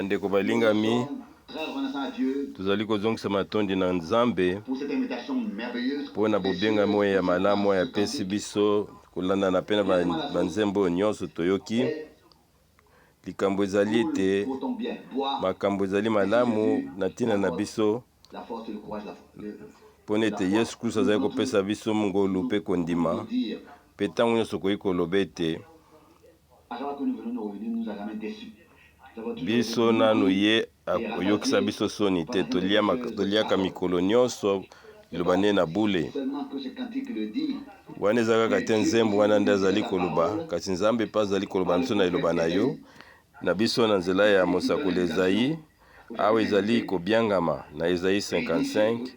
Bandeko balingami, tozali kozongisa matondi na Nzambe mpo na bobengami oyo ya malamu oyo apesi biso kolandana mpe na banzembo oyo nyonso toyoki. Likambo ezali ete makambo ezali malamu na ntina na biso mpo na ete Yesu Klisto azali kopesa biso ngolu mpe kondima, mpe ntango nyonso okoki koloba ete biso nanu ye akoyokisa biso soni te. Toliaka mikolo nyonso liloba nde na bule. Wana eza kaka te nzembo wana nde azali koloba, kasi Nzambe mpe azali koloba na biso na liloba na yo na biso na nzela ya mosakoli Ezayi. Awa ezali kobiangama na Ezayi 55,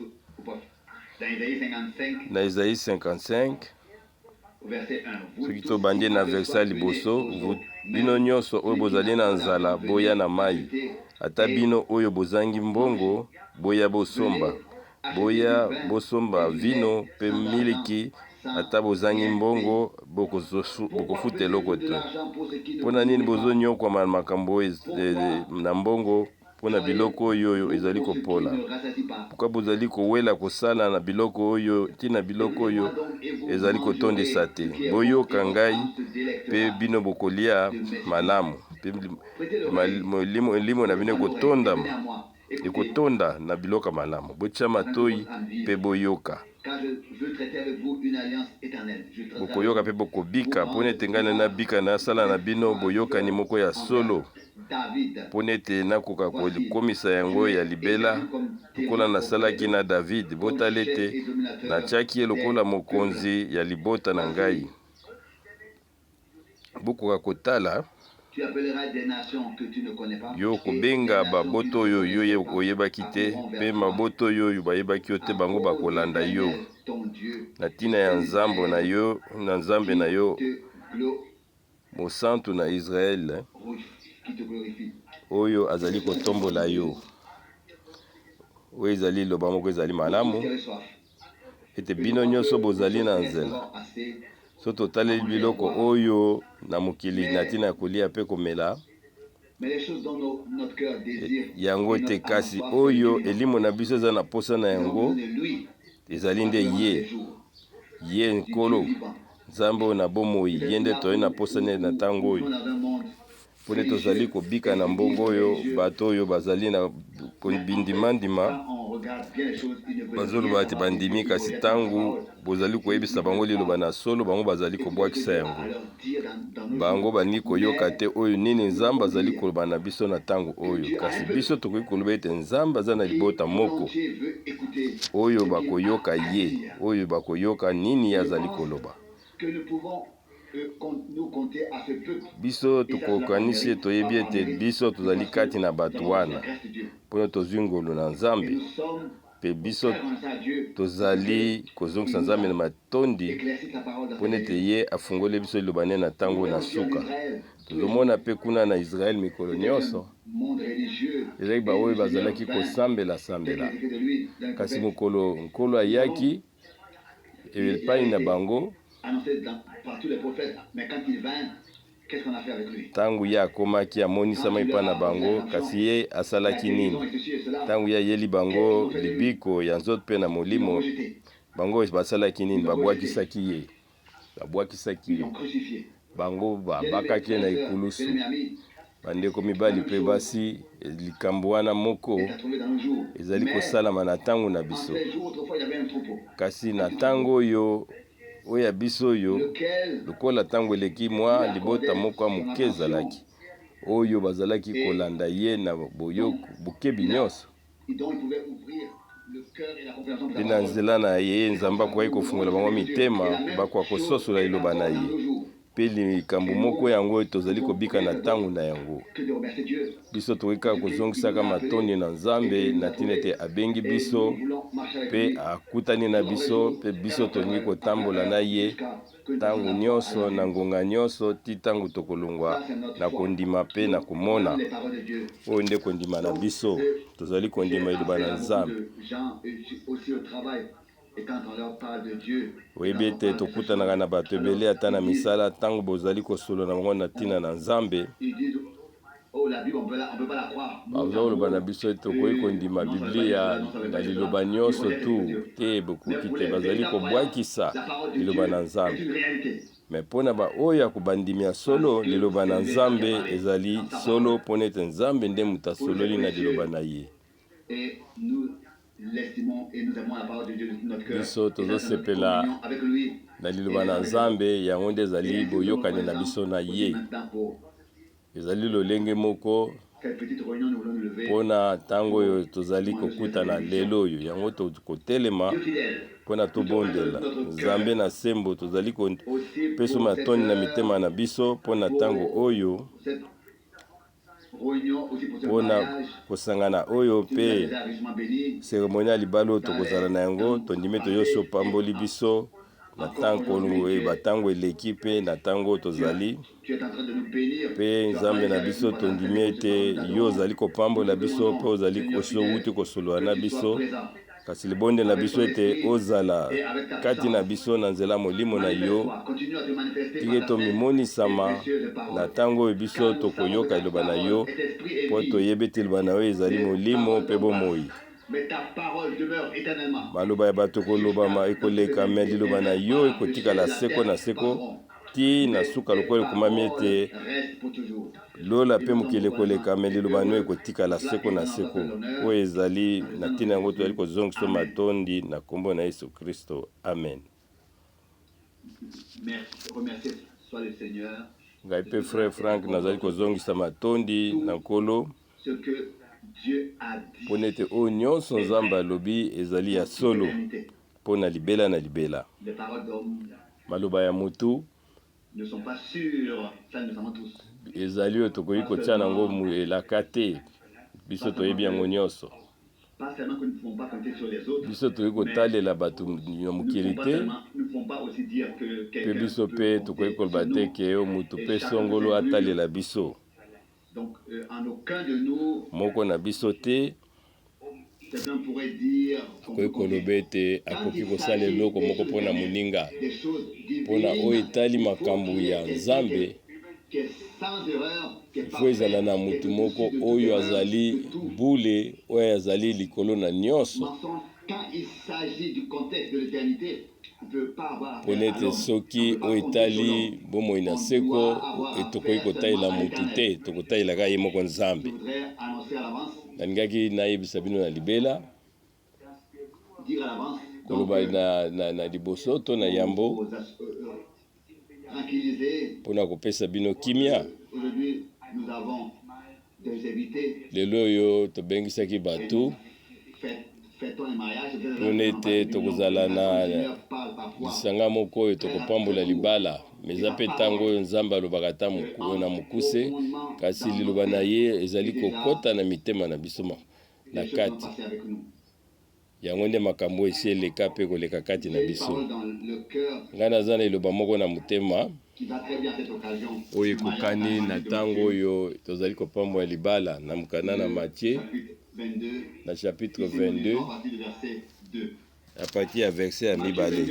na Ezayi 55 soki tobandi na verse ya liboso, bino nyonso oyo bozali na nzala boya na mai, ata bino oyo bozangi mbongo boya bosomba, boya bosomba vino mpe miliki, ata bozangi mbongo bokofuta eloko te. Mpo na nini bozonyokwama na makambo oyo na mbongo mpo na biloko oyo oyo ezali kopola? Pourquoi bozali kowela kosala na biloko oyo ntina biloko oyo ezali kotondisa te? Boyoka ngai mpe bino bokolia malamu, mpe elimo na bino ekotondama ekotonda na biloko ya malamu. Botya matoi mpe boyoka. Bokoyoka mpe bokobika, mpo ete ngai nabika, nasala na bino boyokani moko ya solo, mpo ete nakoka kokomisa yango ya libela, lokola nasalaki na David. Botala ete natiaki ye lokola mokonzi ya libota na ngai. Bokoka kotala yo okobenga babota oyo yo oyebaki te, mpe mabota oyo oyo bayebaki yo te, bango bakolanda yo na ntina ya nzambe na yo, na Nzambe na yo, Mosantu na Israele, oyo azali kotombola yo. Oyo ezali liloba moko ezali malamu, ete bino nyonso bozali na nzela. So totaleli biloko oyo na mokili na ntina ya kolia mpe komela yango te, kasi oyo elimo na biso eza na posa na yango ezali nde ye, ye Nkolo Nzambe oyo na bomoi, ye nde toyei na posa nde na ntango oyo mpo nde tozali kobika na mbongo oyo bato oyo bazali na bindimandima bazoloba ete bandimi, kasi ntango bozali koyebisa bango liloba na solo, bango bazali kobwakisa yango. Bango balingi koyoka te oyo nini Nzambe azali koloba na biso na ntango oyo. Kasi biso tokoki koloba ete Nzambe aza na libota moko oyo bakoyoka ye, oyo bakoyoka nini ye azali koloba. Biso tokokanisi toyebi ete biso tozali kati na bato wana mpona tozwi ngolu na Nzambe, mpe biso tozali kozongisa Nzambe na matondi mpona ete ye afungoli biso liloba ne na ntango na suka. Tozomona mpe kuna na Israele mikolo nyonso ezalaki baoyo bazalaki kosambela-sambela, kasi mokolo Nkolo ayaki epai na bango, ntango ye akomaki, amonisamaki epai na bango, kasi ye asalaki nini? Ntango ye ayeli bango libiko ya nzoto mpe na molimo, bango basalaki nini? Babwakisaki ye, babwakisaki ye, bango babakaki ye na ekulusu. Bandeko mibali mpe basi, likambo wana moko ezali kosalama na ntango na biso. Kasi na ntango oyo, oyo ya biso oyo, lokola ntango eleki, mwa libota moko ya moke ezalaki, oyo bazalaki kolanda ye na bokebi nyonso. Mpe na nzela na ye, Nzambe akokaki kofungola bango mitema, bakoka kososola Liloba na ye. Mpe likambo moko yango oyo tozali kobika na ntango na yango. Biso tokoki kaka kozongisaka matondi na Nzambe na ntina ete abengi biso mpe akutani na biso, mpe biso tolingi kotambola na ye ntango nyonso, na ngonga nyonso, tii ntango tokolongwa na kondima mpe na komona. Oyo nde kondima na biso. Tozali kondima Liloba na Nzambe. Oyebi ete tokutanaka na bato ebele ata na misala, ntango bozali kosolola na bango na ntina na Nzambe. Baza koloba na biso ete tokoki kondima Biblia na liloba nyonso tu te, bokoki te. Bazali kobwakisa liloba na Nzambe. Me mpo na baoyo ya kobandimi ya solo, liloba na Nzambe ezali solo, mpo na ete Nzambe nde moto asololi na liloba na ye. Biso tozosepela na liloba na Nzambe, yango nde ezali boyokani na biso na ye. Ezali lolenge moko mpo na ntango oyo tozali kokutana lelo oyo, yango tokotelema mpo na tobondela Nzambe na sembo. Tozali kopesa matondi na mitema na biso mpo na ntango oyo, mpo na kosangana oyo mpe seremonie ya libala oyo tokozala na yango. Tondimi ete yo osi opamboli biso na ntango batango eleki mpe na ntango oyo tozali. Mpe Nzambe na biso, tondimi ete yo ozali kopambola biso mpe ozali osi owuti kosolola na biso. Kasi libondeli na biso ete ozala kati na biso na nzela Molimo na yo. Tika ete omimonisama na ntango oyo biso tokoyoka liloba na yo, mpo toyebi ete liloba na yo ezali molimo mpe bomoi. Maloba ya bato ekolobama ekoleka, me liloba na yo ekotikala seko na seko ti na suka, lokola ekomami ete lola mpe mokili ekoleka, me liloba na yo ekotikala seko na seko. Oyo ezali na ntina yango tozali kozongisa matondi na nkombo na Yesu Kristo, amen. Ngai mpe frère Frank nazali kozongisa matondi na Nkolo mpo na ete oyo nyonso Nzambe alobi ezali ya solo mpo na libela na libela. Maloba ya motu ezali oyo tokoki kotia nango elaka te, biso toyebi yango nyonso. Biso tokoki kotalela bato na mokili te, mpe biso mpe tokoki koloba te ke oyo motu mpe songolo atalela biso. Moko na biso te akoki koloba ete akoki kosala eloko moko mpo na moninga. Mpo na oyo etali makambo ya Nzambe, ifo ezala na motu moko oyo azali bule, oyo azali likolo na nyonso. Mpo na ete soki oyo etali bomoi na seko, tokoki kotalela motu te, tokotalela kaka ye moko Nzambe. Nalingaki nayebisa bino na libela, koloba na liboso to na yambo, mpo na kopesa bino kimia. Lelo oyo tobengisaki bato mpo na ete tokozala na lisanga moko oyo tokopambola libala. Me eza mpe ntango oyo Nzambe alobaka ata na mokuse, kasi liloba na ye ezali kokota na mitema na biso na kati. Yango nde makambo oyo esi eleka mpe koleka kati na biso. Ngai naza na liloba moko na motema oyo ekokani na ntango oyo tozali kopambola libala na mokanda na Matthieu na chapitre 22 à partir ya verset ya mibale.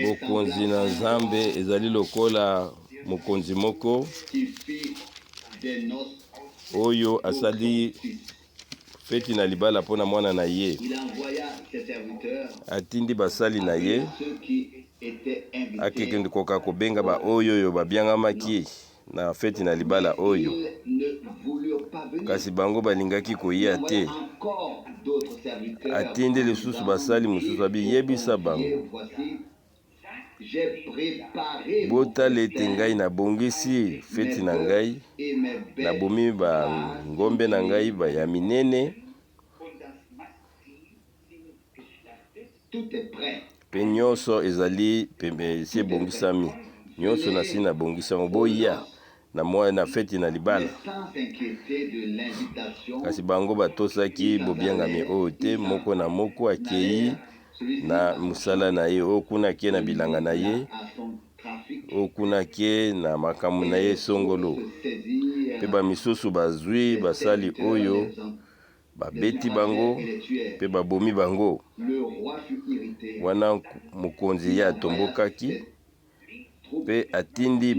Bokonzi na Nzambe ezali lokola mokonzi moko oyo asali feti na libala mpo na mwana na ye. Atindi basali na ye akekende koka kobenga baoyo oyo babiangamaki na feti na libala oyo, kasi bango balingaki koya te. Atindi lisusu basali mosusu, abiyebisa bango, botala ete ngai nabongisi feti na ngai, nabomi bangombe na ngai ya minene mpe nyonso ezali pembe, esi ebongisami nyonso, nasi nabongisi yango, boya na mwa na feti na libala. Kasi bango batosaki bobiangami oyo te, moko na moko akei na mosala na ye, oyo kuna ake na bilanga na ye, oyo kuna ake na makambo na ye songolo. Mpe bamisusu bazwi basali oyo babeti bango mpe babomi bango. Wana mokonzi ye atombokaki, Mpe atindi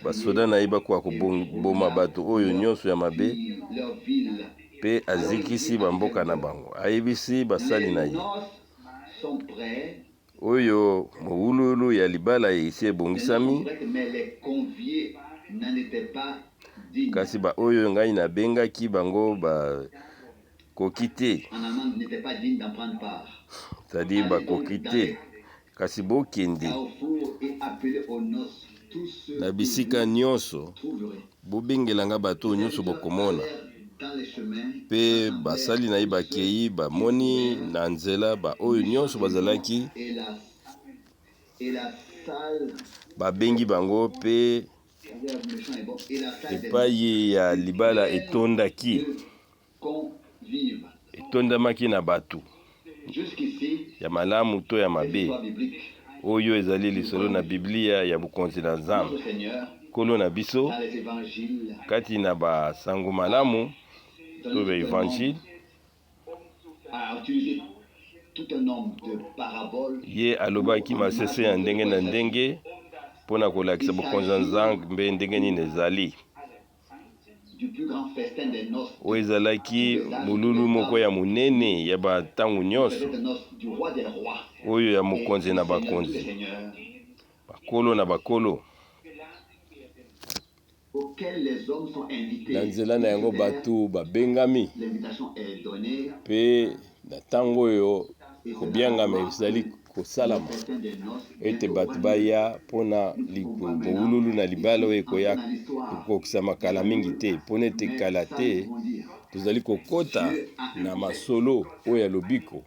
basoda na ye bakoka koboma bato oyo nyonso ya mabe, mpe azikisi bamboka na bango. Ayebisi basali na ye oyo mowululu ya libala esi ebongisami, kasi baoyo ngai nabengaki bango bakoki te, c'est-à-dire bakoki te. Kasi bokende na bisika nyonso, bobengela nga bato oyo nyonso bokomona. Mpe basali na ye bakei, bamoni na nzela baoyo nyonso bazalaki, babengi bango, mpe epai ya libala etondaki, etondamaki na bato ya malamu to ya mabe. Oyo ezali lisolo na Biblia ya Bokonzi na Nzambe. Nkolo na biso, kati na basango malamu to ba evangile, ye alobaki masese ya ndenge na ndenge mpo na kolakisa Bokonzi na Nzambe ndenge nini ezali. Oyo ezalaki molulu moko ya monene ya bantango nyonso, oyo ya mokonzi na bakonzi, bakolo na bakolo. Na nzela na yango bato babengami, mpe na ntango oyo kobiangama ezali kosalama ete bato baya mpo na bowululu na libala oyo ekoya ekokokisama kala mingi te, mpo na ete kala te tozali kokota na masolo oyo ya lobiko.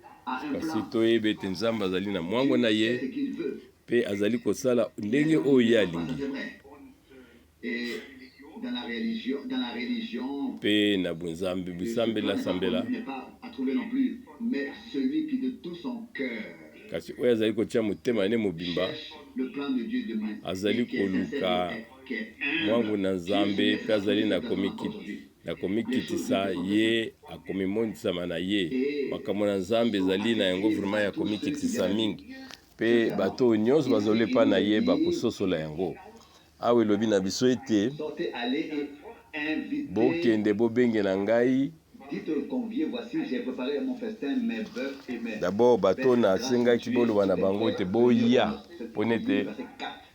Kasi toyebi ete Nzambe azali na mwango na ye mpe azali kosala ndenge oyo ye alingi. Mpe na bonzambe bisambela sambela, kasi oyo azali kotia motema ne mobimba azali koluka mwango na Nzambe mpe azali na na komikitisa, ye akomimonisama na ye. Makambo na Nzambe ezali na yango vraiment ya komikitisa mingi, mpe bato oyo nyonso bazali epai na ye bakososola yango. Awa elobi na biso ete, Bokende, bobengela ngai d'abord bato oyo nasengaki boloba na bango ete boya, mpo nete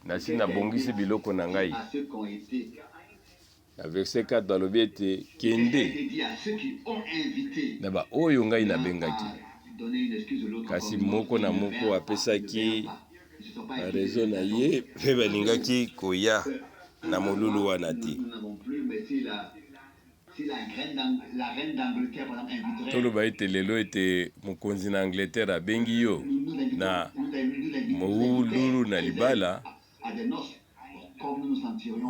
nasi nabongisi biloko na ngai. Na verset 4 balobi ete, Kende na baoyo ngai nabengaki. Kasi moko na moko apesaki ba raison na ye mpe balingaki koya na molulu wana te. Toloba ete lelo ete mokonzi na Angleterre abengi yo na molulu na libala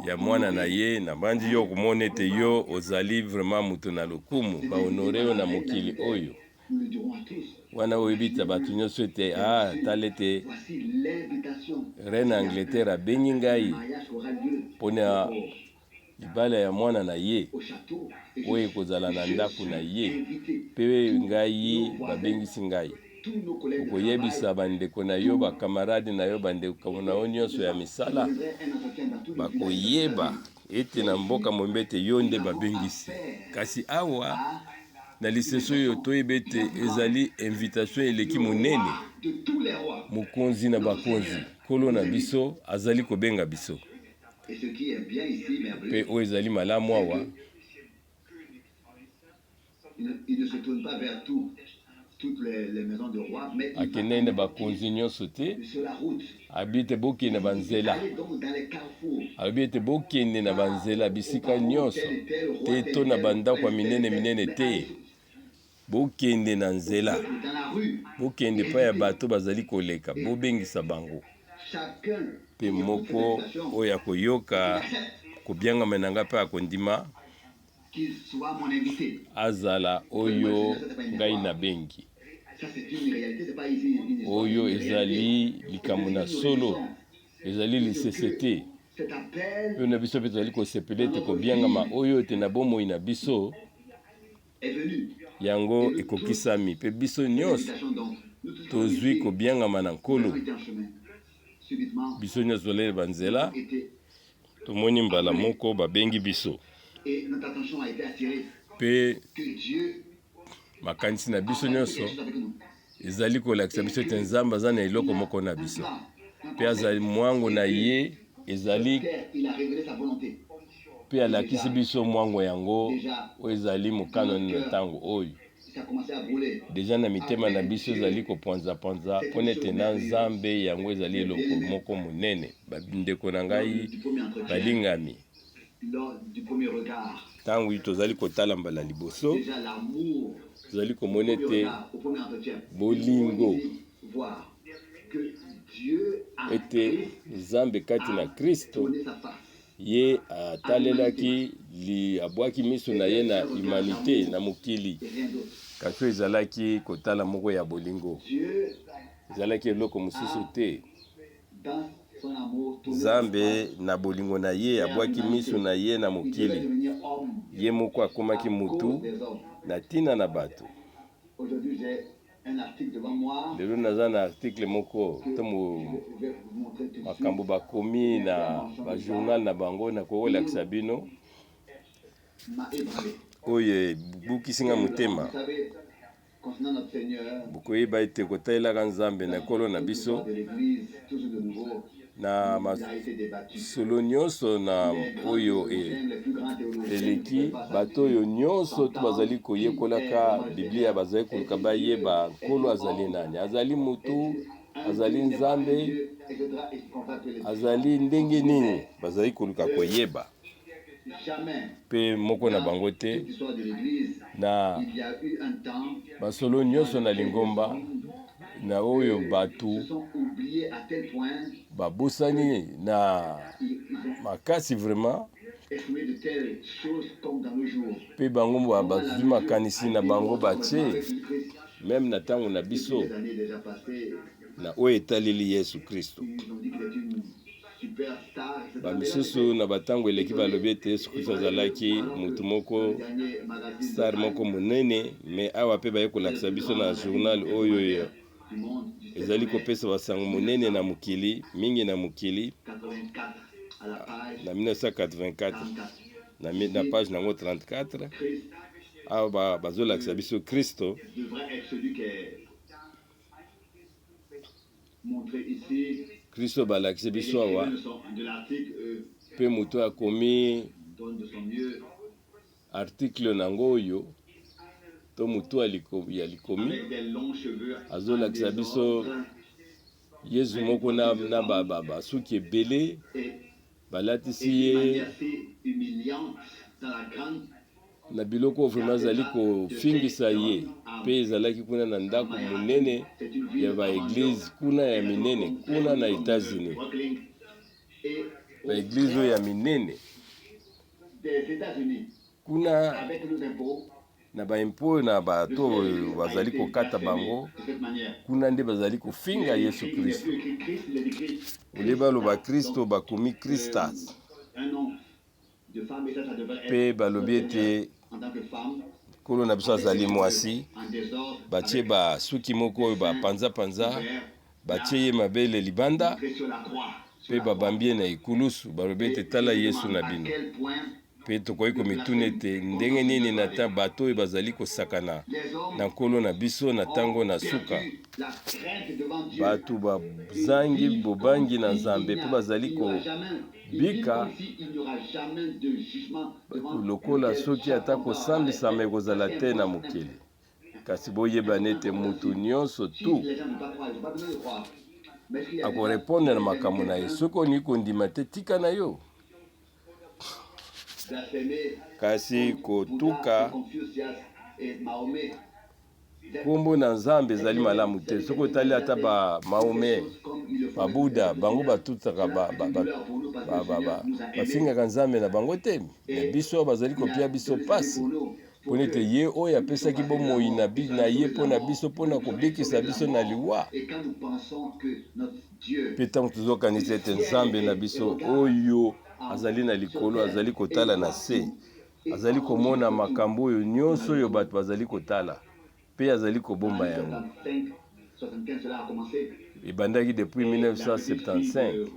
ya mwana na ye, nabanzi yo okomona ete yo ozali vraiment moto na lokumu, ba honore yo na mokili oyo. Wana oyebisa bato nyonso ete ah, tala ete reine Angleterre abengi ngai mpo na libala ya mwana na ye oyo ekozala na ndako na ye, mpe ngai babengisi ngai. Okoyebisa bandeko na yo, bakamarade na yo, bandeko na yo nyonso ya misala, bakoyeba ete na mboka mobimba ete yo nde babengisi. Kasi awa na lisese oyo toyebi ete ezali invitation eleki monene. Mokonzi na bakonzi, Nkolo na biso azali kobenga biso. Mpe oyo ezali malamu awa, akendaki na bakonzi nyonso te. Alobi ete bokende na banzela, alobi ete bokende na banzela bisika nyonso te to na bandako ya minene minene te. Bokende na nzela, bokende epai ya bato bazali koleka, bobengisa bango. Mpe moko oyo akoyoka kobiangama na ngai mpe akondima, azala oyo ngai nabengi. Oyo ezali likambo na solo, ezali lisese te. Oyo na biso mpe tozali kosepela ete kobiangama oyo ete na bomoi na biso yango ekokisami, mpe biso nyonso tozwi kobiangama na Nkolo. Biso nyonso tozalaki na banzela, tomoni mbala moko babengi biso. Mpe makanisi na biso nyonso ezali kolakisa biso ete Nzambe aza na eloko moko na biso, mpe azali mwango na ye ezali mpe alakisi biso mwango yango oyo ezali mokano na ntango oyo. Deja na mitema na biso ezali kopanzapanza mpo nete na Nzambe yango ezali eloko moko monene. Bandeko na ngai balingami, ntango tozali kotala mbala liboso, tozali komona ete bolingo ete Nzambe kati na Kristo ye atalelaki li abwaki miso na ye na humanite na mokili, kasi oyo ezalaki kotala moko ya bolingo, ezalaki eloko mosusu te. Nzambe na bolingo na ye abwaki miso na ye na mokili, ye moko akomaki mutu na ntina na bato. Lelo naza na article moko to makambo bakomi na ba journal na bango, nakoki kolakisa bino oyo ebukisi nga motema. Bokoyeba ete kotalelaka Nzambe na Nkolo na biso na masolo nyonso na oyo eleki, bato oyo nyonso to bazali koyekolaka Biblia bazali koluka bayeba Nkolo azali nani, azali motu, azali Nzambe, azali ndenge nini, bazali koluka koyeba. Mpe moko na bango te na masolo nyonso na lingomba na oyo bato babosani na makasi vraiment, mpe bango bazwi makanisi na bango batie meme na ntango na biso na oyo etaleli Yesu Kristo. Bamisusu na batango eleki balobi ete Yesu Kristo azalaki motu moko star moko monene, me awa mpe baye kolakisa biso na journal oyo ezali kopesa basango monene na mokili mingi na mokili na 1984 na page nango 34, awa bazolakisa biso Kristo Kristo balakisi biso awa, mpe moto akomi article nango oyo to moto ya likomi azolakisa biso Yesu moko na basuki ebele balatisi ye na biloko oyo vraiment azali kofingisa ye, mpe ezalaki kuna na ndako monene ya ba eglise kuna ya minene kuna na Etats-Unis, ba eglise oyo ya minene kuna na ba impôt na bato oyo bazali kokata bango kuna nde bazali kofinga Yesu Kristo. Olie baloba Kristo, bakomi Christas, mpe balobi ete Nkolo na biso azali mwasi. Batie basuki moko oyo bapanzapanza, batie ye mabele libanda mpe babambi ye na ekulusu, balobi ete tala Yesu na bino. Mpe tokoki komituna ete ndenge nini na bato oyo bazali kosakana na Nkolo na biso na ntango na suka. Bato bazangi bobangi na Nzambe mpe bazali kobika lokola soki ata kosambisama ekozala te na mokili. Kasi boyeba ete moto nyonso tu akorepondre na makambo na ye. Soki olingi kondima te, tika na yo. Kasi kotuka nkombo na Nzambe ezali malamu te. Soki otali ata ba Mahomet, ba Buddha, bango batutaka, bafingaka Nzambe na bango te. Me biso bazali kopia biso pasi mpo ete ye oyo apesaki bomoi na ye mpo na biso, mpo na kobikisa biso na liwa. Mpe ntango tozokanisa ete Nzambe na biso oyo azali na likolo azali kotala na se, azali komona makambo oyo nyonso oyo bato bazali kotala, mpe azali kobomba yango. Ebandaki depuis 1975.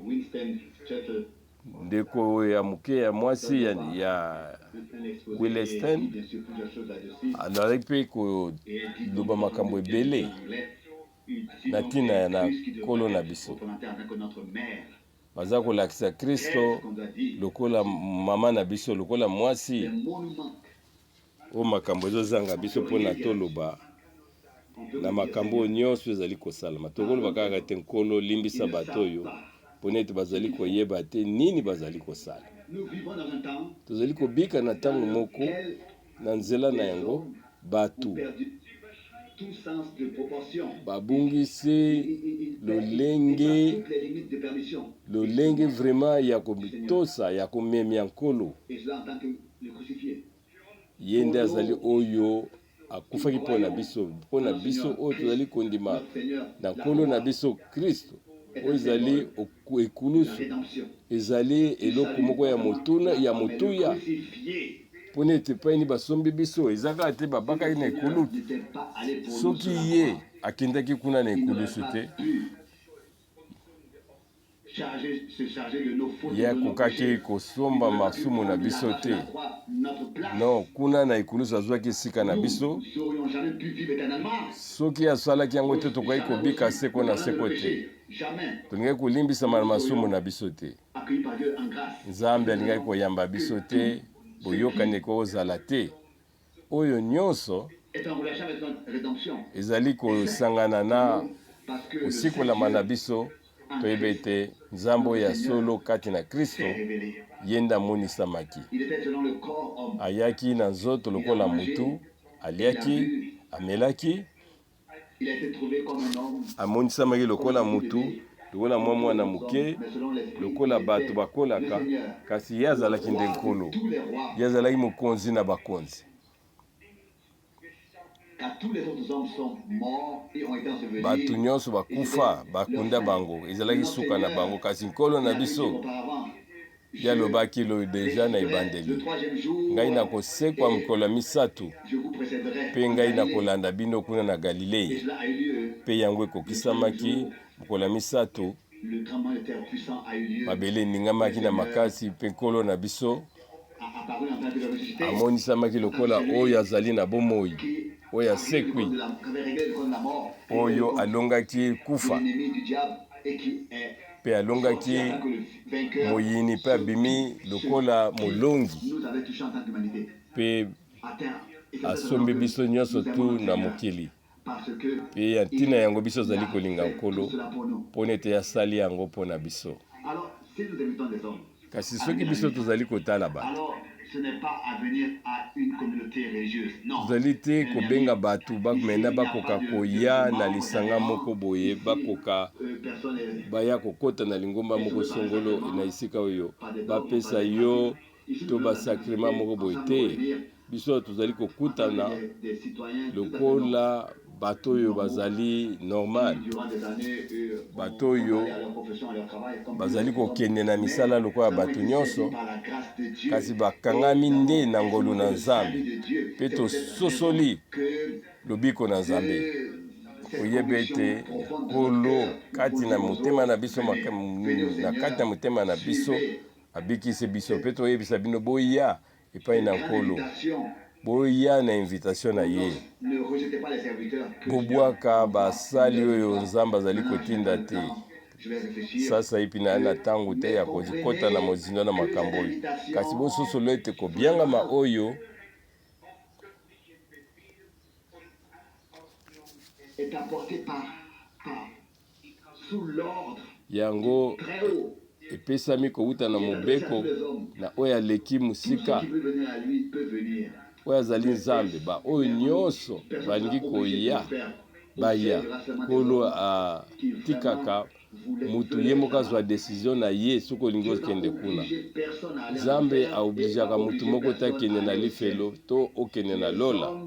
Ndeko ya moke ya mwasi ya, ya Williston azalaki mpe koloba makambo ebele na ntina ya na Nkolo na biso. Baza kolakisa Kristo lokola mama na biso, lokola mwasi oyo makambo ezozanga biso mpo na toloba na makambo oyo nyonso ezali kosalama. Tokoloba kaka te, Nkolo, limbisa bato oyo, mpo nete bazali koyeba te nini bazali kosala. Tozali kobika na ntango moko na nzela na yango bato babungisi lolenge lolenge vraiment ya komitosa, ya komemia Nkolo. Ye nde azali oyo akufaki mpo na biso, mpo na biso oyo tozali kondima na Nkolo na biso Kristo. Oyo ezali ekulusu, ezali eloko moko ya motuna ya motuya mpo na ete epai nini basombi biso, eza kaka te babakaki na ekulusu. Soki ye akendaki kuna na ekulusu te, Ye akokaki kosomba masumu na biso te. No, kuna na ekulusu azwaki esika na biso. Soki asalaki yango te, tokokaki kobika seko na seko te. Tolingaki kolimbisama na masumu na biso te. Nzambe alingaki koyamba biso te, boyokani ekoki kozala te. Oyo nyonso ezali kosangana na kosikolama na biso, toyebi ete Nzambe oyo ya solo kati na Kristo, ye nde amonisamaki. Ayaki na nzoto lokola mutu, aliaki, amelaki, Amonisamaki lokola mutu, lokola mwa mwana moke, lokola bato bakolaka, kasi ye azalaki nde Nkolo. Ye azalaki Mokonzi na bakonzi. Bato nyonso bakufa, bakunda bango, ezalaki suka na bango, kasi Nkolo na biso Ye alobaki loyo deja na ebandeli, Ngai nakosekwa mokolo ya misatu, mpe ngai nakolanda bino kuna na Galilei. Mpe yango ekokisamaki mokolo ya misatu, mabele eningamaki na makasi, mpe Nkolo na biso amonisamaki lokola oyo azali na bomoi, oyo asekwi, oyo alongaki kufa mpe alongaki moyini mpe abimi lokola molongi mpe asombi biso nyonso tu na mokili. Mpe ya ntina yango biso ozali kolinga Nkolo, mpo na ete asali yango mpo na biso. Kasi soki biso tozali kotala bato, tozali te kobenga bato bamena bakoka koya na lisanga moko boye, bakoka baya kokota na lingomba moko songolo na esika oyo bapesa yo to basakrema moko boye te. Biso tozali kokutana lokola bato oyo bazali normal, bato oyo bazali kokende na misala lokola bato nyonso, kasi bakangami nde na ngolu na Nzambe, mpe tososoli lobiko na Nzambe. Koyeba ete Nkolo kati na motema na biso, na kati na motema na biso abikisi biso, mpe toyebisa bino boya epai na Nkolo. Boya na invitation na ye. Bobwaka basali oyo Nzambe azali kotinda te. Sasaipi na na ntango te ya kokota na mozindo na makambo oyo, kasi bososolo ete kobiangama oyo Yango epesami kowuta na mobeko na oyo aleki mosika, oyo azali Nzambe. Baoyo nyonso balingi koya, baya. Nkolo atikaka mutu ye moko azwa decision na ye soki olingi okende kuna. Nzambe a obligeaka mutu moko te akende na lifelo to okende na lola.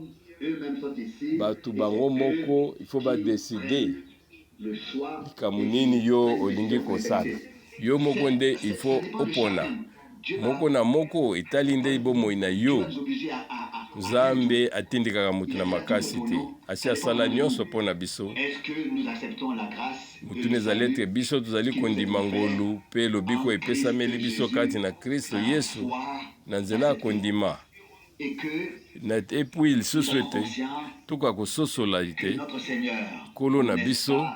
Batu bango moko il faut ba decider likambo nini yo olingi kosala. Yo moko nde il faut opona. Moko na moko etali nde bomoi na yo. Nzambe atindikaka moto na makasi te, asi asala nyonso mpo na biso. Motuna ezali ete biso tozali kondima ngolu mpe lobiko epesameli biso kati na Kristo Yesu na nzela ya kondima, na epui lisusu ete tokoka kososola ete Nkolo na biso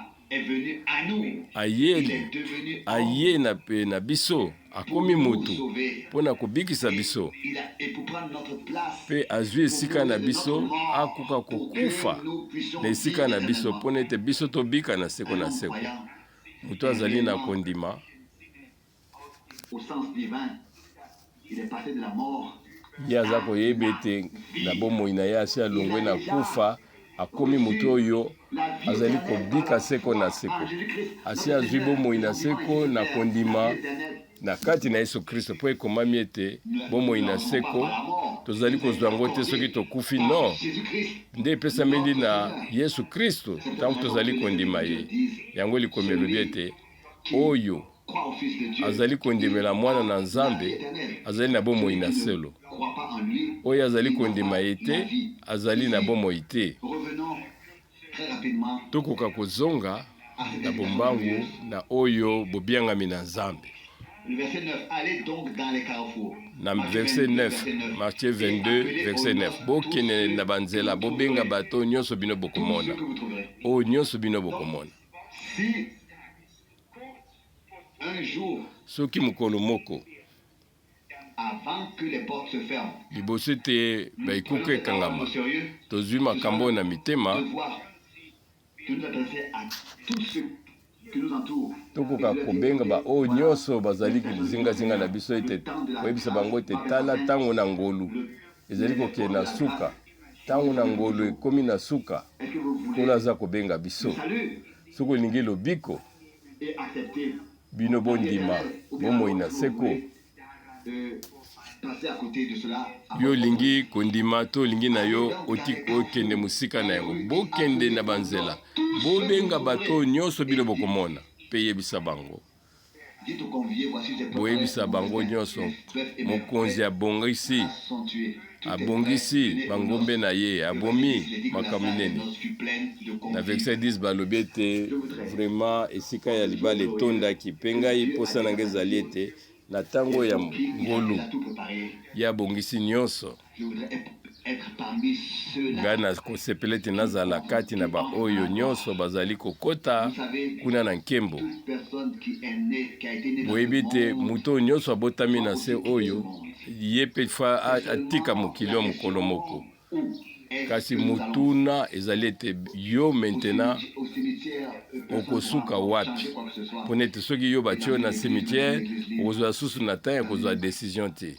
aye, aye na, na biso, akomi moto mpo na kobikisa biso, mpe azwi esika na biso, akoka kokufa na esika na biso mpo na ete biso tobika na seko na seko. Moto azali na kondima ye aza koyeba ete na bomoi na ye asi alongwe na kufa, akomi moto oyo azali kobika seko na seko. Asi azwi bomoi na seko na kondima na kati na Yesu Kristo, mpo ekomami ete bomoi na seko tozali kozwa yango te soki tokufi, no nde epesameli na Yesu Kristo ntango tozali kondima ye. Yango likomi elobi ete oyo azali kondimela Mwana na Nzambe azali na bomoi na solo. Oyo azali kondima ye te azali na bomoi te. Tokoka kozonga na bombangu na oyo bobiangami na Nzambe. Na verset 9, Matthieu 22 verset 9, bokende na banzela, bobenga bato nyonso bino bokomona, oyo nyonso bino bokomona. Soki mokolo moko, liboso ete baekuke ekangama, tozwi makambo oyo na mitema, tokoka kobenga baoyo nyonso bazali zingazinga na biso ete koyebisa bango ete tala ntango na ngolu ezali kokende na suka, ntango na ngolu ekomi na suka, Nkolo aza kobenga biso. Soki olingi lobiko, bino bondima bomoi na seko. Yo olingi kondima to olingi na yo okende mosika na yango, bokende na banzela, bobenga bato oyo nyonso bino bokomona, mpe yebisa bango. Boyebisa bango nyonso, mokonzi abongisi, abongisi bangombe na ye, abomi makambo minene. Na verset 10 balobi ete vraiment esika ya libala etondaki, mpe ngai mposa na ngai ezali ete na ntango ya ngolu ye abongisi nyonso. Ngai nakosepela ete nazala kati na baoyo nyonso bazali kokota kuna na nkembo. Boyebi ete moto oyo nyonso abotami na se oyo, ye mpe fa atika mokili oyo mokolo moko. Kasi motuna ezali ete yo maintenant okosuka wapi? Mpo nete soki yo batie yo na cimetière, okozwa susu na temps ya kozwa decision te.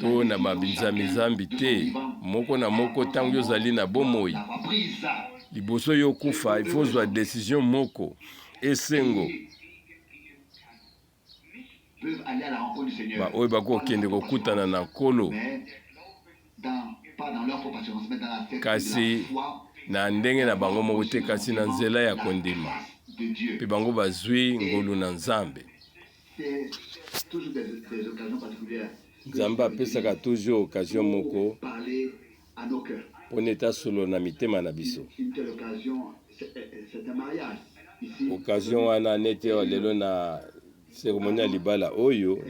To na babinzambi-nzambi te, moko na moko ntango yo ozali na bomoi, liboso yo okufa, il faut ozwa decision moko. Esengo baoyo bakokende kokutana na Nkolo, kasi na ndenge na bango moko te, kasi na nzela ya kondima, mpe bango bazwi ngolu na Nzambe. Nzambe apesaka toujours occasion moko pona ete asolola na mitema na biso. Occasion wana neti awa lelo na ceremonie ya libala oyo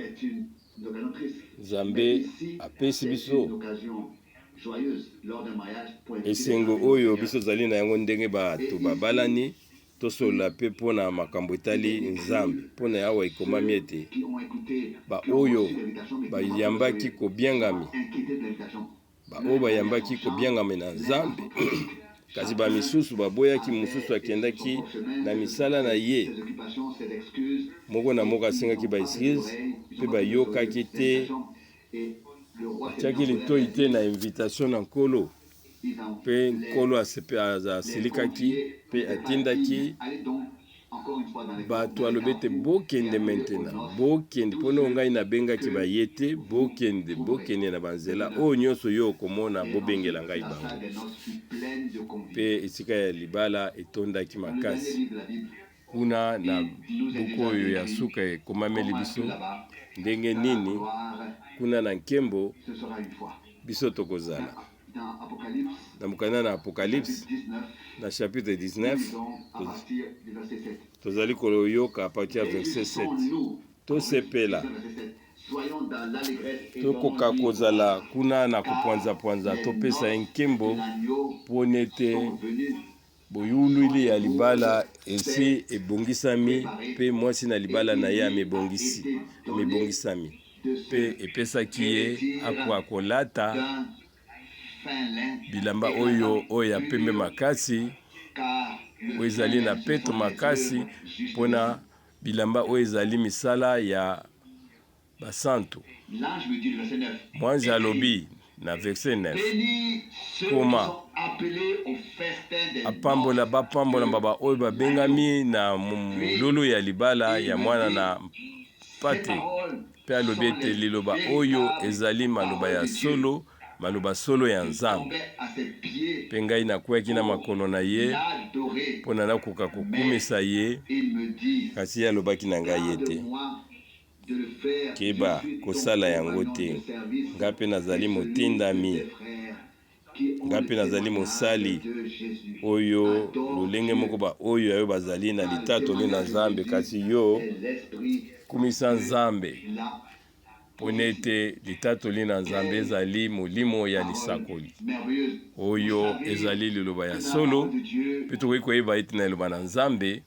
Nzambe apesi biso esengo oyo biso tozali na yango ndenge bato babalani. Tosolola mpe mpo na makambo etali Nzambe. Mpo na awa ekomami ete baoyo bayambaki kobiangami, baoyo bayambaki kobiangami na Nzambe, kasi bamisusu baboyaki, mosusu akendaki na misala na ye, moko na moko asengaki ba excuse mpe bayokaki te, batiaki litoi te na invitation na Nkolo. Mpe Nkolo asilikaki mpe atindaki bato, alobi ete, Bokende maintenant, bokende, mpo na ngai nabengaki baye te, bokende, bokende na banzela oyo nyonso yo okomona, bobengela ngai bango. Mpe esika ya libala etondaki makasi. Kuna na buku oyo ya suka ekomameli biso ndenge nini kuna na nkembo biso tokozala. Na mokanda na Apocalypse na chapitre 19, tozali koyoka a partir ya verset 7: Tosepela, tokoka kozala kuna na kopwanzapwanza, topesa ye nkembo, mpo nete boyululi ya libala esi ebongisami, mpe mwasi na libala na ye amibongisi, amibongisami, mpe epesaki ye akoka kolata bilamba oyo ya pembe makasi, oyo ezali na peto makasi, mpona bilamba oyo ezali misala ya basantu. Mwanze alobi na verset 9: Koma: apambola, bapambola baba oyo babengami na molulu ya libala ya Mwana na Mpate. Mpe alobi ete liloba oyo ezali maloba ya solo, maloba solo ya Nzambe. Mpe ngai nakweyaki na makolo na ye mpo na nakoka kokumisa ye, kasi ye alobaki na ngai ete: Keba kosala yango te. Ngai mpe nazali motindami, ngai mpe nazali mosali oyo lolenge moko baoyo oyo bazali na litatoli na Nzambe. Kasi yo, kumisa Nzambe, mpona ete litatoli na Nzambe ezali molimo ya lisakoli. Oyo ezali liloba ya solo, mpe tokoki koyeba ete na liloba na Nzambe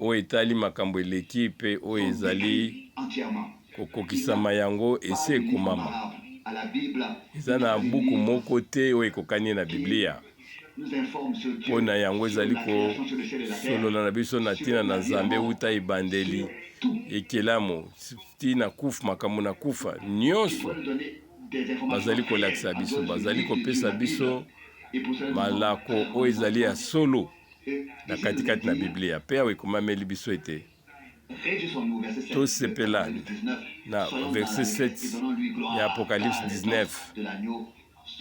oyo etali makambo eleki mpe oyo ezali kokokisama, yango esi ekomama. Eza na buku moko te oyo ekokani na Biblia, mpo na yango ezali kosolola na biso na ntina na Nzambe wuta ebandeli, ekelamo ntina kufa, makambo na kufa nyonso. Bazali kolakisa biso, bazali kopesa biso malako oyo ezali ya solo na katikati na Biblia. Mpe awa ekomameli biso ete tosepela na verset 7 ya Apocalypse 19: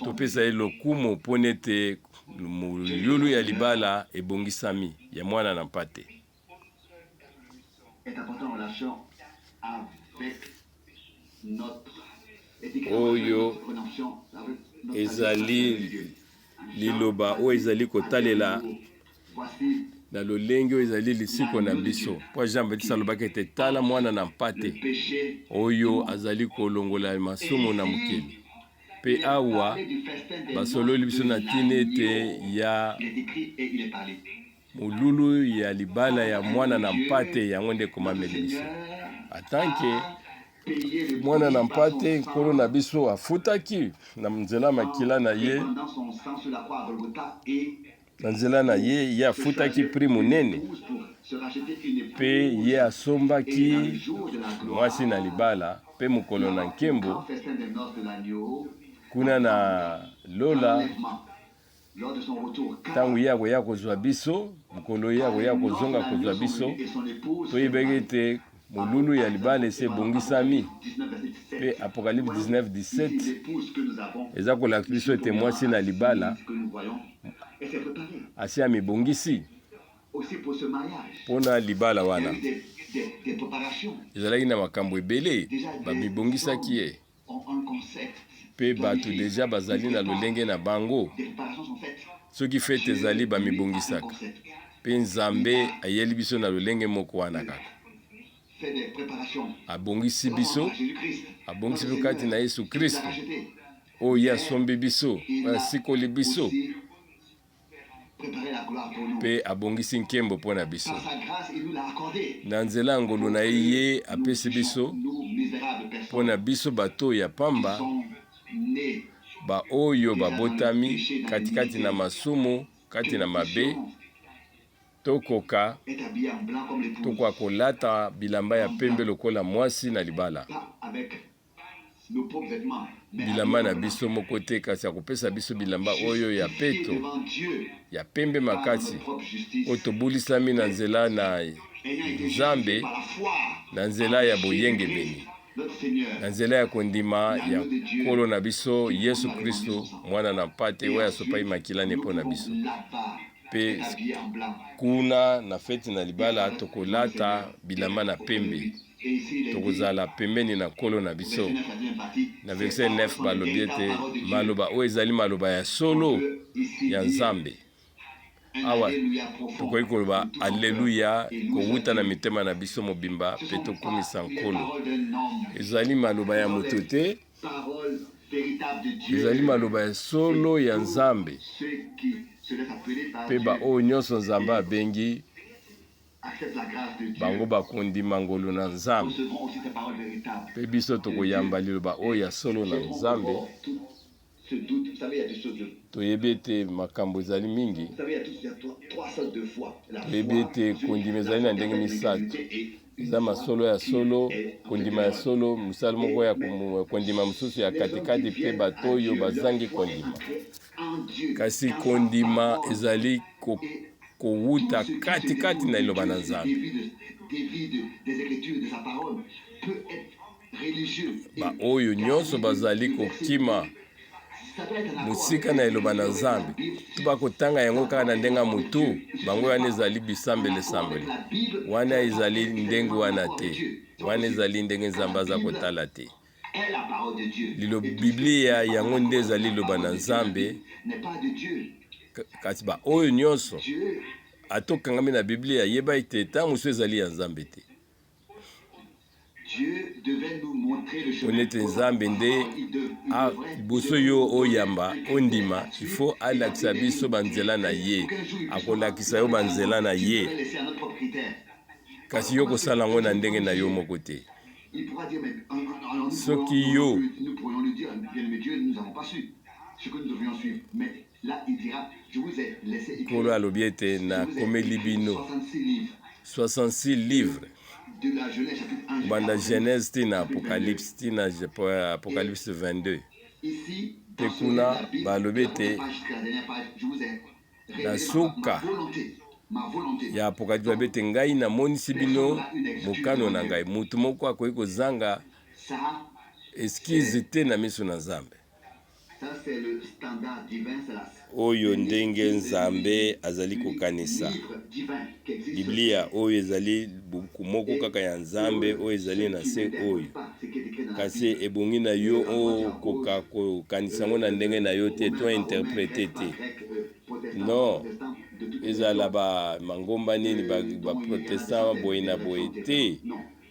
topesa ye lokumu, mpo nete molulu ya libala ebongisami ya Mwana na Mpate. Est apporté en relation avec notre Oyo ezali liloba oyo ezali kotalela na lolenge oyo ezali lisiko na biso, mpo Jean Baptiste alobaki ete: Tala Mwana na Mpate oyo azali kolongola masumu na mokili. Mpe awa basololi biso na ntina ete ya molulu ya libala ya Mwana na Mpate. Yango nde ekomameli biso atanke Mwana na Mpate. Nkolo na biso afutaki na nzela makila na ye, na nzela na ye, ye afutaki prix monene, mpe ye asombaki mwasi na libala. Mpe mokolo na nkembo kuna na lola, ntango ye akoya kozwa biso, mokolo ye akoya kozonga kozwa biso, toyebaki ete molulu ya libala esi ebongisami. Mpe Apocalypse 19 17 eza kolakisa biso ete mwasi na libala asi amibongisi mpona libala wana. Ezalaki na makambo ebele bamibongisaki ye, mpe bato déjà bazali na lolenge na bango. Soki fête ezali, bamibongisaka. Mpe Nzambe ayeli biso na lolenge moko wana kaka, abongisi biso, abongisi biso kati na Yesu Kristo, oyo ye asombi biso, oyo asikoli biso mpe abongisi nkembo mpo na biso. Na nzela ya ngolu na ye, ye apesi biso mpo na biso bato ya pamba, baoyo babotami katikati na masumu, kati na mabe, tokoka kolata bilamba ya pembe lokola mwasi na libala. Bilamba na biso moko te, kasi akopesa biso bilamba oyo ya peto, ya pembe makasi, oyo tobulisami na nzela na Nzambe, na nzela ya boyengebeni. Na nzela ya kondima ya Nkolo na biso Yesu Kristo, Mwana na Mpate oyo asopaki makila ne mpo na biso. Mpe kuna na feti na libala tokolata bilamba na pembe, tokozala pembeni na Nkolo na biso. Na verset 9 balobi ete maloba oyo ezali maloba ya solo ya Nzambe. Awa tokoki koloba aleluya kowuta na mitema na biso mobimba mpe tokumisa Nkolo. Ezali maloba ya moto te, ezali maloba ya solo ya Nzambe. Mpe baoyo nyonso Nzambe abengi bango bakondima ngolu na Nzambe, mpe biso tokoyamba liloba oyo ya solo na Nzambe. Toyebi ete makambo ezali mingi. Toyebi ete kondima ezali na ndenge misato. Eza masolo ya solo, kondima ya solo, mosala moko ya kondima mosusu ya katikati mpe bato oyo bazangi kondima. Kasi kondima ezali kowuta katikati na liloba na Nzambe. Baoyo nyonso bazali kokima mosika na liloba na Nzambe to bakotanga yango kaka na ndenge ya motu, bango wana ezali bisambelesambele. Wana ezali ndenge wana te, wana ezali ndenge Nzambe aza kotala te. Lilo Biblia yango nde ezali liloba na Nzambe, kasi baoyo nyonso ata okangami na Biblia, yeba ete ntango mosusu ezali ya Nzambe te. Mpo nete Nzambe nde liboso yo oyamba ondima, il faut alakisa biso banzela na ye. Akolakisa yo banzela na ye, kasi yo kosala yango na ndenge na yo moko te. Soki yo Nkolo alobi ete nakomeli bino 66 livres kobanda Genèse ti na Apocalypse ti na Apocalypse 22. Mpe kuna balobi ete na suka ya Apocalypse balobi ete ngai namonisi bino mokano na ngai. Moto moko akoki kozanga excuse te na miso na Nzambe. Oyo ndenge Nzambe azali kokanisa. Biblia oyo ezali buku moko kaka ya Nzambe oyo ezali na se oyo. Kasi ebongi na yo okoka kokanisa yango na ndenge na yo te to interprete te. Non, ezala ba mangomba nini ba, ba protestant boye na boye te,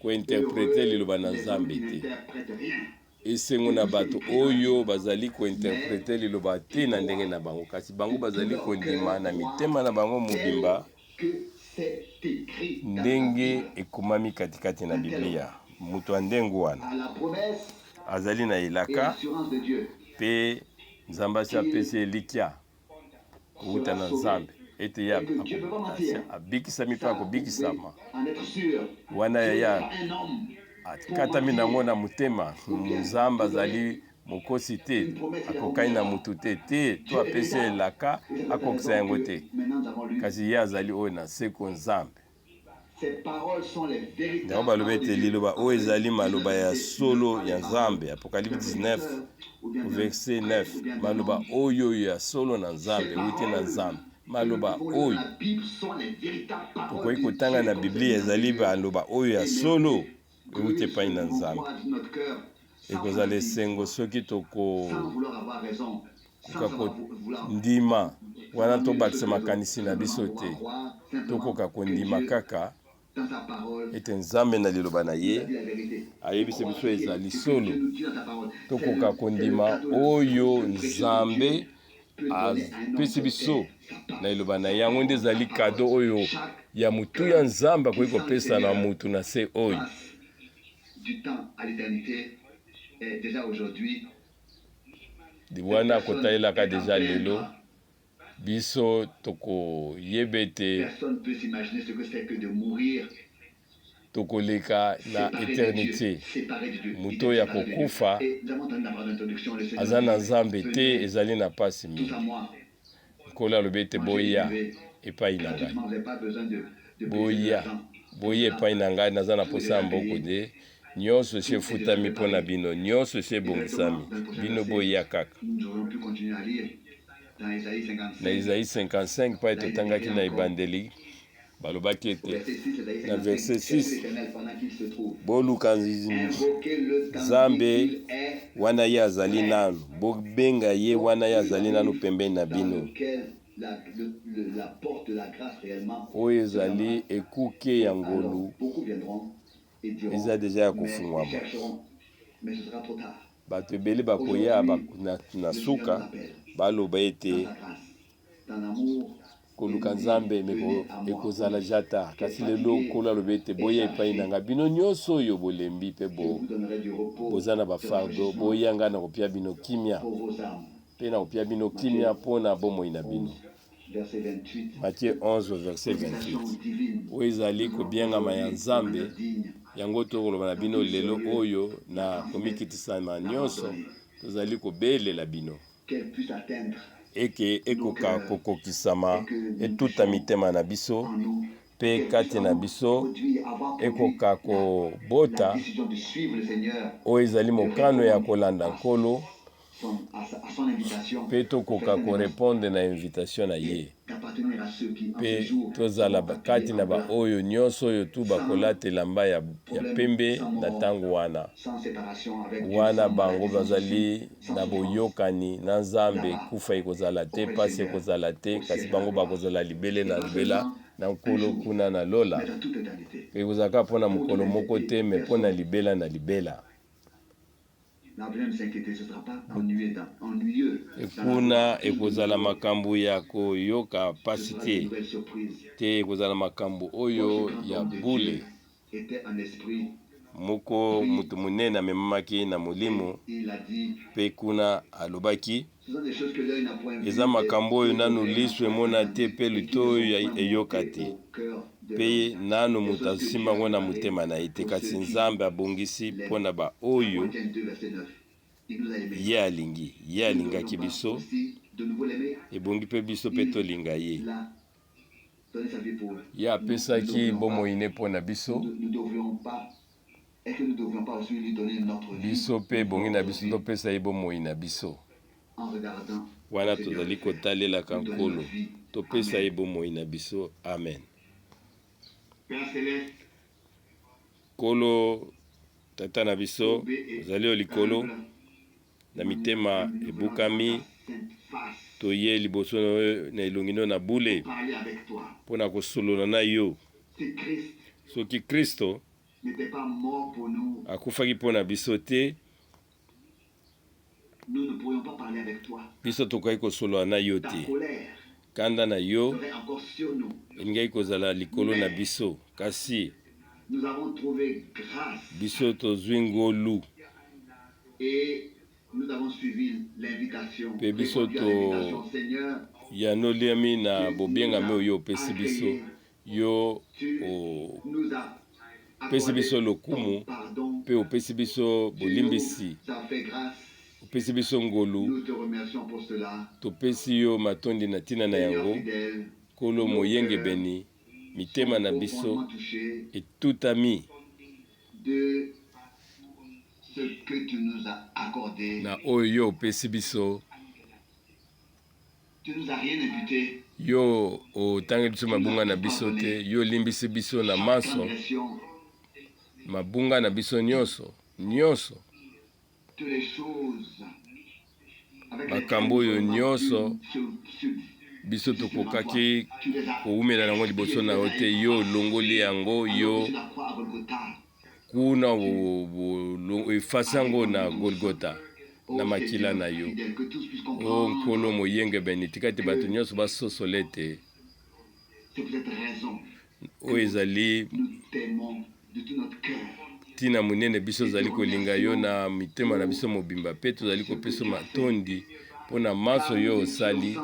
kointerprete liloba na Nzambe te. Esengo na bato oyo bazali ko interpreter liloba te na ndenge na bango, kasi bango bazali kondima na mitema na bango mobimba ndenge ekomami katikati na Biblia. Moto ya ndenge wana azali na elaka mpe Nzambe asi apesi elikya kowuta na Nzambe ete ye abikisami mpe akobikisama. Wana yaya akatami na yango na motema, Nzambe azali mokosi te, akokani na motu te te, to apesi elaka akokisa yango te, kasi ye azali oyo na seko Nzambe. Yango balobi ete liloba oyo ezali maloba ya solo ya Nzambe. Apocalypse 19 verset 9. Maloba oyo ya solo na Nzambe euti na Nzambe. Maloba oyo tokoki kotanga na Biblia ezali maloba oyo ya solo euti epai na Nzambe. Ekozala esengo soki tokoka kondima wana, tobakisa makanisi na biso te, tokoka kondima kaka ete Nzambe na liloba na ye ayebisi biso ezali solo. Tokoka kondima oyo Nzambe apesi biso na liloba na ye, yango nde ezali kado oyo ya motuya Nzambe akoki kopesa na motu na se oyo. Du temps à l'éternité et déjà aujourd'hui. Wana akotalelaka deja lelo, biso tokoyeba ete Personne peut s'imaginer ce que c'est que de mourir tokoleka na séparé de Dieu, eternite. séparé de Dieu, Moto oyo séparé de Dieu. akokufa Et nous avons entendu la parole d'introduction, le Seigneur aza na dit, Nzambe te, venez ezali na mpasi tous mingi. à moi, Nkolo alobi ete mangez et boya buvez epai na ngai, gratuitement, vous n'avez pas besoin de payer de boya l'argent. boya epai na ngai, naza na mposa ya mbongo te. Nyonso esi efutami mpo na bino, nyonso esi ebongisami, bino boya kaka. Na Isaïe 55, mpai totangaki na ebandeli, balobaki ete na verset 6, boluka Nzambe wana ye azali nanu, bobenga ye wana ye azali nanu pembeni na bino. Oyo ezali ekuke ya ngolu, eza deja ya kofungwama. Bato ebele bakoya na suka baloba ete koluka Nzambe ekozala ja tard. Kasi lelo Nkolo alobi ete boya epai na ngai bino nyonso oyo bolembi mpe boza na bafardo, boya ngai nakopia bino kimia, mpe nakopia bino kimia mpo na bomoi na bino. Matthieu 11 verset 28. Oyo ezali kobiangama ya Nzambe, yango tokoloba na bino lelo oyo na komikitisama nyonso, tozali kobelela bino eke ekoka kokokisama, etuta mitema na biso mpe kati na biso ekoka kobota oyo ezali mokano ya kolanda Nkolo, mpe tokoka korepondre na invitation na ye, mpe tozala kati na baoyo nyonso oyo tu bakolata elamba ya pembe na ntango wana. Wana bango bazali na boyokani na Nzambe, kufa ekozala te, mpasi ekozala te, kasi bango bakozala libele na libela na Nkolo kuna na lola. Ekozala kaka mpo na mokolo moko te, me mpo na libela na libela. Kuna ekozala makambo ya koyoka mpasi te, te ekozala makambo oyo ya bule. Moko moto monene amemamaki na molimo, mpe kuna alobaki, eza makambo oyo nanu liso emona te mpe litoyi eyoka te, mpe nanu moto asimba yango na motema na ye te, kasi Nzambe abongisi mpo na baoyo ye alingi. Ye alingaki biso, ebongi mpe biso mpe tolinga ye. Ye apesaki bomoi ne mpo na biso, biso mpe ebongi na biso topesa ye bomoi na biso. Wana tozali kotalelaka Nkolo, topesa ye bomoi na biso. Amen. Nkolo Tata na biso, ozali yo likolo, na mitema ebukami, toye liboso na elongi no na bule mpo na kosolola na yo. Soki Kristo akufaki mpo na biso te, biso tokoki kosolola na yo te. Kanda na yo elingaki kozala likolo na biso, kasi biso tozwi ngolu mpe biso toyanoliami na bobiangami oyo opesi biso. Yo opesi biso lokumu mpe opesi biso bolimbisi, opesi biso ngolu. Topesi yo matondi na ntina na yango, Nkolo moyengebeni. Mitema na biso etutami na oyo yo opesi biso. Yo otangeli biso mabunga na biso te, yo olimbisi biso na manso mabunga na biso nyonso nyonso, makambo oyo nyonso biso tokokaki kowumela nango liboso na yo te, yo olongoli yango, yo kuna efasi yango na Golgota na makila na yo. O Nkolo moyengebene, tika ete bato nyonso basosola ete oyo ezali ntina monene biso tozali kolinga yo na mitema na biso mobimba, mpe tozali kopesa matondi mpo na manso yo osali,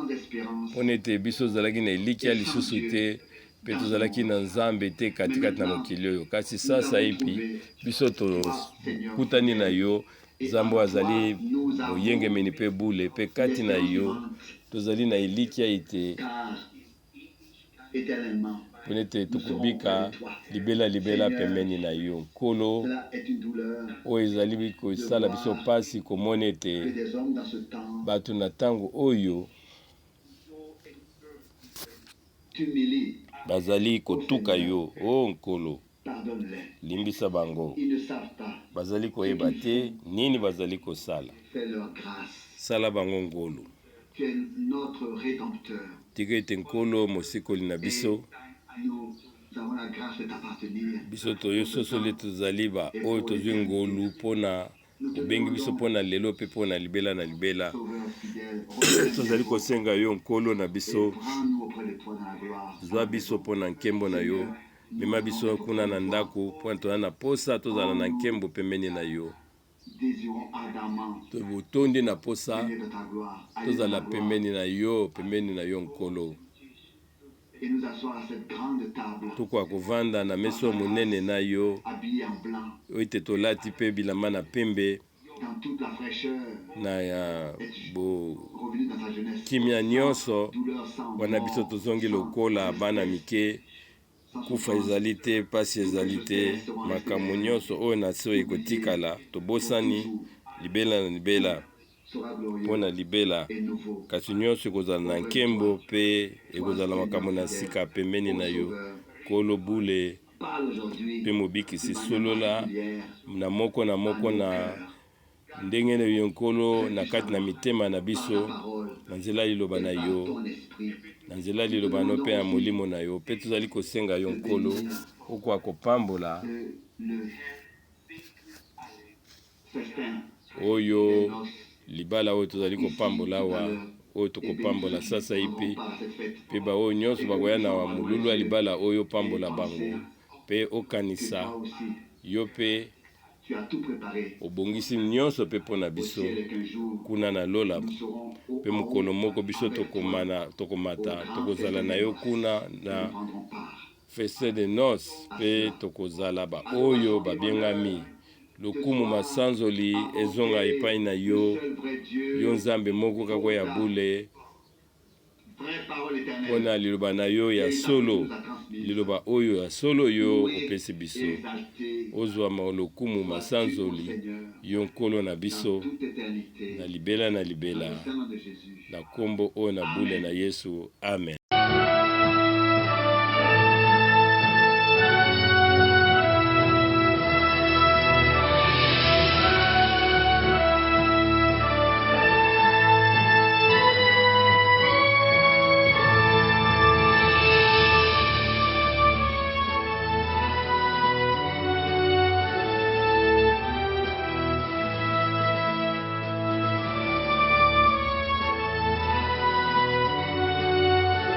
mpo na ete biso tozalaki na elikya lisusu te mpe tozalaki na Nzambe te katikati na mokili oyo. Kasi sasaipi biso tokutani na yo, Nzambe oyo azali moyengemeni mpe bule, mpe kati na yo tozali na elikya ete Mpona ete tokobika libela libela pembeni na yo, Nkolo. Oyo ezali kosala biso mpasi komona ete bato na ntango oyo bazali kotuka yo. O Nkolo, limbisa bango, bazali koyeba te nini bazali kosala. Sala bango ngolu. Tika ete Nkolo Mosikoli na biso, biso toyososoli tozali ba oyo tozwi ngolu mpo na obengi biso mpo na lelo mpe mpo na libela na libela. Tozali kosenga yo, Nkolo na biso, zwa biso mpo na nkembo na yo, mema biso kuna na ndako mpo na toza na posa tozala na nkembo pembeni na yo. Tobotondi na posa tozala pembeni na yo, pembeni na yo, Nkolo. Tokoka kovanda na meso monene na yo, oyo ete tolati mpe bilamba na pembe na ya bokimia nyonso wana biso tozongi lokola bana mike. Kufa ezali te, mpasi ezali te, makambo nyonso oyo na se ekotikala tobosani libela na libela mpo na libela, kasi nyonso ekozala na nkembo mpe ekozala makambo na sika pembeni na yo, Nkolo bule mpe Mobikisi. Solola na moko na moko na ndenge na yo, Nkolo, na kati na mitema na biso, na nzela ya liloba na yo, na nzela ya liloba na yo mpe ya Molimo na yo. Mpe tozali kosenga yo, Nkolo, okoka kopambola oyo libala oyo tozali kopambola awa, oyo tokopambola sasaipi, mpe baoyo nyonso bakoya na molulu ya libala oyo, pambola bango mpe okanisa yo mpe obongisi nyonso mpe mpo na biso kuna na lola. Mpe mokolo moko biso tokomana, tokomata, tokozala na yo kuna na festin de noces, mpe tokozala baoyo babengami. Lokumu masanzoli ezonga epai na yo, yo Nzambe moko kaka ya bule, mpo na liloba na yo ya solo, liloba oyo ya solo yo opesi biso. Ozwa lokumu masanzoli, yo Nkolo na biso, na libela na libela, na nkombo oyo na bule na Yesu, amen.